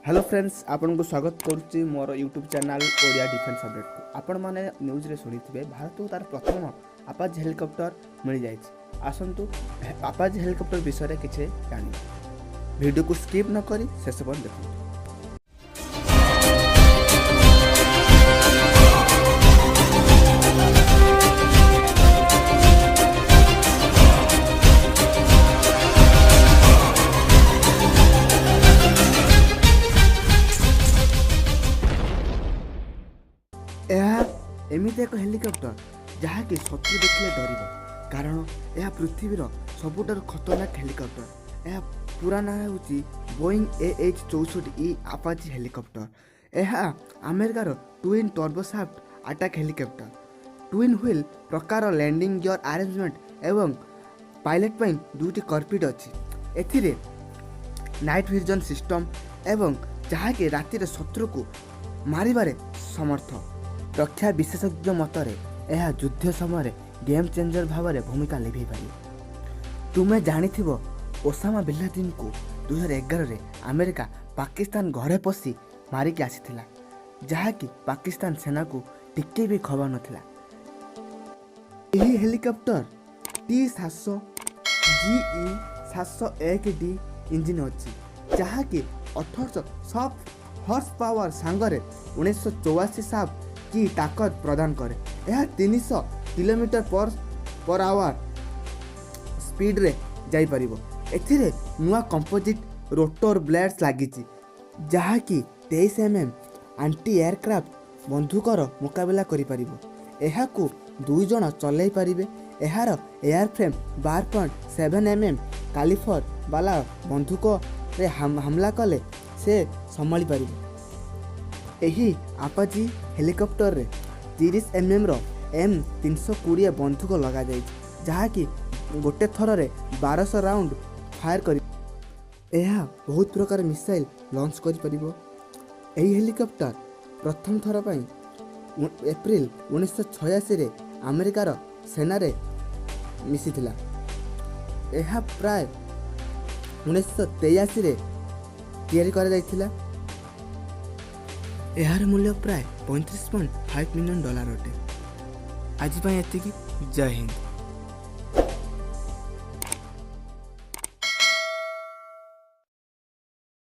Hello friends, ଆପଣଙ୍କୁ ସ୍ୱାଗତ କରୁଛି ମୋର ୟୁଟ୍ୟୁବ୍ ଚ୍ୟାନେଲ୍ ଓଡ଼ିଆ ଡିଫେନ୍ସ ଅପଡ଼େଟ୍କୁ। ଆପଣମାନେ ନ୍ୟୁଜ୍ରେ ଶୁଣିଥିବେ, ଭାରତକୁ ତା'ର ପ୍ରଥମ ଆପାଚି ହେଲିକପ୍ଟର ମିଳିଯାଇଛି। ଆସନ୍ତୁ, ଆପାଚି ହେଲିକପ୍ଟର ବିଷୟରେ କିଛି ଜାଣିବା। ଭିଡ଼ିଓକୁ ସ୍କିପ୍ ନ କରି ଶେଷ ପର୍ଯ୍ୟନ୍ତ ଦେଖନ୍ତୁ। ଏହା ଏମିତି ଏକ ହେଲିକପ୍ଟର, ଯାହାକି ଶତ୍ରୁ ଦେଖିଲେ ଡରିବ, କାରଣ ଏହା ପୃଥିବୀର ସବୁଠାରୁ ଖତରନାକ ହେଲିକପ୍ଟର। ଏହା ପୁରା ନାଁ ହେଉଛି ବୋଇଂ AH-64E Apache helicopter. ଏହା ଆମେରିକାର twin turboshaft attack helicopter। Twin wheel ପ୍ରକାର ଲ୍ୟାଣ୍ଡିଂ ଗିୟର ଆରେଞ୍ଜମେଣ୍ଟ ଏବଂ ପାଇଲଟ୍ ପାଇଁ ଦୁଇଟି କକପିଟ୍ ଅଛି। ଏଥିରେ ନାଇଟ୍ ଭିଜନ୍ ସିଷ୍ଟମ୍ ଏବଂ ଯାହାକି ରାତିରେ ଶତ୍ରୁକୁ ମାରିବାରେ ସମର୍ଥ। ରକ୍ଷା ବିଶେଷଜ୍ଞ ମତରେ ଏହା ଯୁଦ୍ଧ ସମୟରେ ଗେମ୍ ଚେଞ୍ଜର ଭାବରେ ଭୂମିକା ଲିଭେଇ ପାରିବ। ତୁମେ ଜାଣିଥିବ, ଓସାମା ବିନ୍ ଲାଦେନକୁ 2011ରେ ଆମେରିକା ପାକିସ୍ତାନ ଘରେ ପଶି ମାରିକି ଆସିଥିଲା, ଯାହାକି ପାକିସ୍ତାନ ସେନାକୁ ଟିକେ ବି ଖବର ନଥିଲା। ଏହି ହେଲିକପ୍ଟର ଟି 700 ଜିଇ 701 ଡି ଇଞ୍ଜିନ୍ ଅଛି, ଯାହାକି 1800 ସଫ୍ ହର୍ସ ପାୱାର ସାଙ୍ଗରେ 1984 ସାଫ୍ କି ତାକତ ପ୍ରଦାନ କରେ। ଏହା 300 କିଲୋମିଟର ପର୍ ପର୍ ଆୱାର ସ୍ପିଡ଼ରେ ଯାଇପାରିବ। ଏଥିରେ ନୂଆ କମ୍ପୋଜିଟ୍ ରୋଟର ବ୍ଲେଡ୍ସ ଲାଗିଛି, ଯାହାକି 23 ଏମ୍ଏମ୍ ଆଣ୍ଟି ଏୟାରକ୍ରାଫ୍ଟ ବନ୍ଧୁକର ମୁକାବିଲା କରିପାରିବ। ଏହାକୁ ଦୁଇ ଜଣ ଚଲାଇ ପାରିବେ। ଏହାର ଏୟାର ଫ୍ରେମ୍ 12.7 mm କାଲିଫର ବାଲା ବନ୍ଧୁକରେ ହାମଲା କଲେ ସେ ସମ୍ଭାଳି ପାରିବ। ଏହି ଆପାଚି ହେଲିକପ୍ଟରରେ 30 ଏମ୍ଏମ୍ର ଏମ୍ 320 ବନ୍ଧୁକ ଲଗାଯାଇଛି, ଯାହାକି ଗୋଟେ ଥରରେ 1200 ରାଉଣ୍ଡ ଫାୟାର କରି ଏହା ବହୁତ ପ୍ରକାର ମିସାଇଲ୍ ଲଞ୍ଚ କରିପାରିବ। ଏହି ହେଲିକପ୍ଟର ପ୍ରଥମ ଥର ପାଇଁ ଏପ୍ରିଲ 1986ରେ ଆମେରିକାର ସେନାରେ ମିଶିଥିଲା। ଏହା ପ୍ରାୟ 1983ରେ ତିଆରି କରାଯାଇଥିଲା। ଏହାର ମୂଲ୍ୟ ପ୍ରାୟ 35.5 ମିଲିୟନ ଡଲାର ଅଟେ। ଆଜି ପାଇଁ ଏତିକି। ଜୟ ହିନ୍ଦ।